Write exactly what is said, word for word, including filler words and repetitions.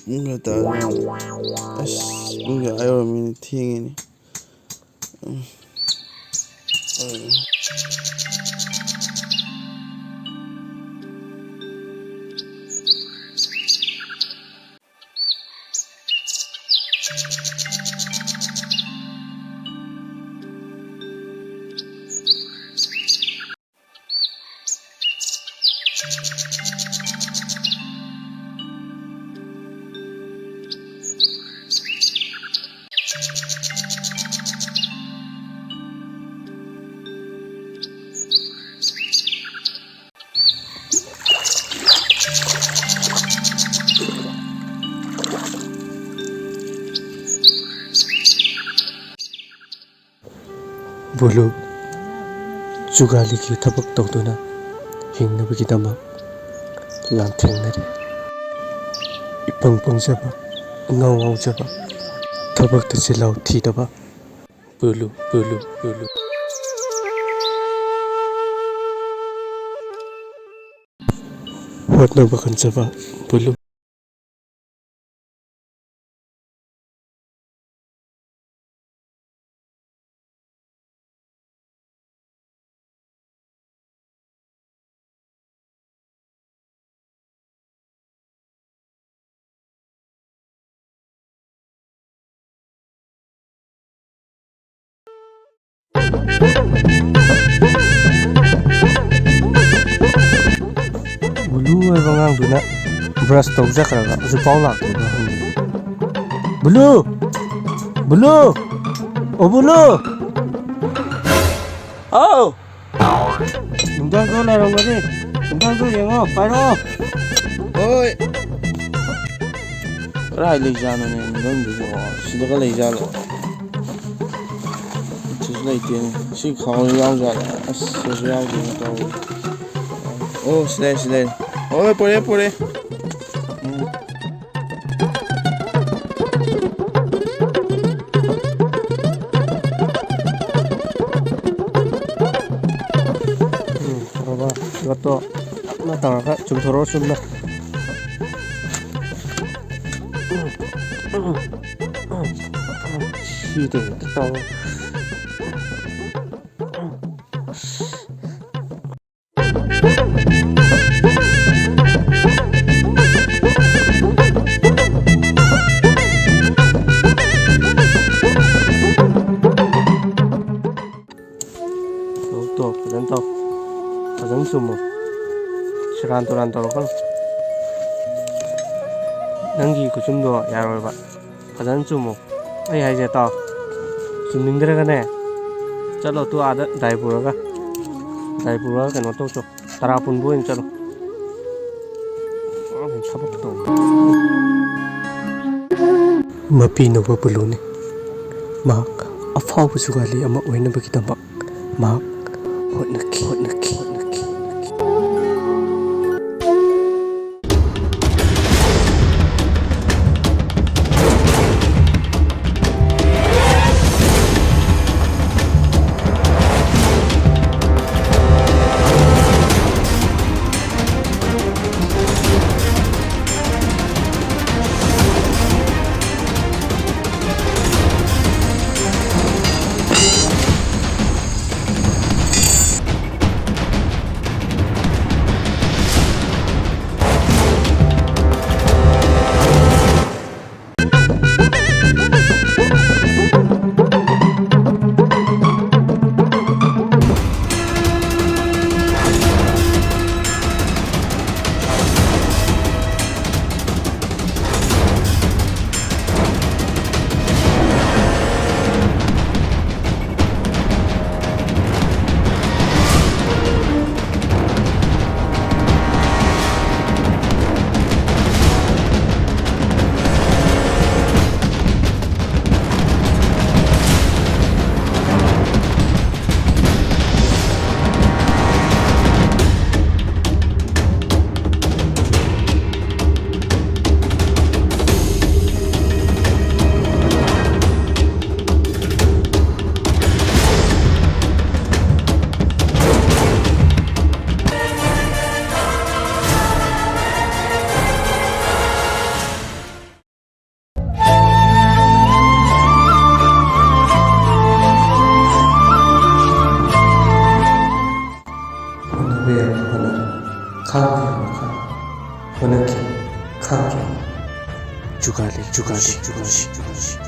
ꯄꯨꯡ ꯀꯌꯥ ꯇꯥꯔꯦ? ꯑꯁ, ꯄꯨꯡ ꯀꯌꯥ ꯌꯧꯔꯝꯃꯤꯅꯦ? ꯊꯦꯡꯉꯦꯅꯦ꯫ ꯎꯝ꯫ ꯎꯝ꯫ ꯕꯨꯂꯨ ꯖꯨꯒꯥꯂꯤꯒꯤ ꯊꯕꯛ ꯇꯧꯗꯨꯅ ꯍꯤꯡꯅꯕꯒꯤꯗꯃꯛ ꯂꯥꯟꯊꯦꯡꯅꯔꯤ꯫ ꯏꯄꯪ ꯄꯪꯖꯕ, ꯏꯉꯥꯎ ꯉꯥꯎꯖꯕ, ꯊꯕꯛꯇ ꯆꯤꯜꯍꯥꯎ ꯊꯤꯗꯕ ꯕꯨꯂꯨ, ꯕꯨꯂꯨ, ꯕꯨꯂꯨ꯫ ꯍꯣꯠꯅꯕ ꯀꯟꯖꯕ ꯕꯨꯂꯨ꯫ ꯕꯨꯂꯨ ꯍꯥꯏꯕ ꯑꯉꯥꯡꯗꯨꯅ ꯕ꯭ꯔꯁ ꯇꯧ ꯆꯠꯈ꯭ꯔꯒ ꯍꯧꯖꯤꯛꯐꯥꯎ ꯂꯥꯛꯇ꯭ꯔꯤꯕ ꯈꯪꯗꯦ꯫ ꯕꯨꯂꯨ! ꯕꯨꯂꯨ! ꯑꯣ ꯕꯨꯂꯨ! ꯑꯥꯎ! ꯅꯨꯡꯗꯥꯡꯗꯣ ꯂꯩꯔꯝꯒꯅꯤ꯫ ꯅꯨꯡꯗꯥꯡꯗꯣ ꯌꯦꯡꯉꯣ, ꯄꯥꯏꯔꯛꯑꯣ꯫ ꯍꯣꯏ꯫ ꯀꯗꯥꯏ ꯂꯩꯖꯥꯠꯅꯣꯅꯦ ꯅꯨꯡꯗꯥꯡꯗꯨꯕꯣ? ꯁꯤꯗꯒ ꯂꯩꯖꯥꯠꯂꯣ? ꯁꯤꯁꯨ ꯂꯩꯇꯦꯅꯦ꯫ ꯁꯤ ꯈꯥꯎꯁꯤ ꯌꯥꯎꯖꯥꯠꯂꯣ? ꯑꯁ, ꯁꯤꯁꯨ ꯌꯥꯎꯗꯦꯅꯦ ꯇꯧꯔꯤꯁꯦ꯫ ꯑꯣ, ꯁꯤ ꯂꯩꯔꯦ, ꯁꯤ ꯂꯩꯔꯦ꯫ ꯍꯣꯏ, ꯄꯨꯔꯛꯑꯦ, ꯄꯨꯔꯛꯑꯦ꯫ ꯎꯝ꯫ ꯇꯣ ꯇꯞꯅ ꯇꯧꯔꯒ ꯆꯨꯝꯊꯣꯔꯛꯑꯣ, ꯆꯨꯝꯅ꯫ ꯁꯤꯗꯤ ꯍꯦꯛꯇ ꯇꯧ꯫ ꯇꯣ, ꯇꯣ, ꯐꯖꯅ ꯇꯧ꯫ ꯐꯖꯅ ꯆꯨꯝꯃꯣ꯫ ꯁꯦꯔꯥꯟ ꯇꯨꯔꯥꯟ ꯇꯧꯔꯛꯀꯅꯨ꯫ ꯅꯪꯒꯤ ꯈꯨꯆꯨꯝꯗꯣ ꯌꯥꯔꯣꯏꯕ꯫ ꯐꯖꯅ ꯆꯨꯝꯃꯣ꯫ ꯑꯩ ꯍꯥꯏꯁꯦ ꯇꯥꯎ꯫ ꯆꯨꯝꯅꯤꯡꯗ꯭ꯔꯒꯅꯦ, ꯆꯠꯂꯣ ꯇꯨ ꯑꯥꯗ ꯗꯥꯏ ꯄꯨꯔꯒ, ꯗꯥꯏ ꯄꯨꯔꯒ ꯀꯩꯅꯣ ꯇꯧ ꯆꯣ꯫ ꯇꯔꯥ ꯄꯨꯟꯕ ꯑꯣꯏꯅ ꯆꯠꯂꯣ꯫ ꯑꯉꯥꯡꯁꯤꯡ ꯊꯕꯛ ꯇꯧ꯫ ꯃꯄꯤ ꯅꯧꯕ ꯕꯨꯂꯨꯅꯤ꯫ ꯃꯍꯥꯛ ꯑꯐꯥꯎꯕ ꯖꯨꯒꯥꯂꯤ ꯑꯃ ꯑꯣꯏꯅꯕꯒꯤꯗꯃꯛ ꯃꯍꯥꯛ ꯍꯣꯠꯅꯈꯤ, ꯍꯣꯠꯅꯈꯤ, ꯍꯣꯠꯅꯈꯤ, ꯍꯣꯠꯅꯈꯤ꯫ ꯖꯨꯒꯥꯂꯤ, ꯖꯨꯒꯥꯂꯤ, ꯖꯨꯒꯥꯂꯤ, ꯖꯨꯒꯥꯂꯤ꯫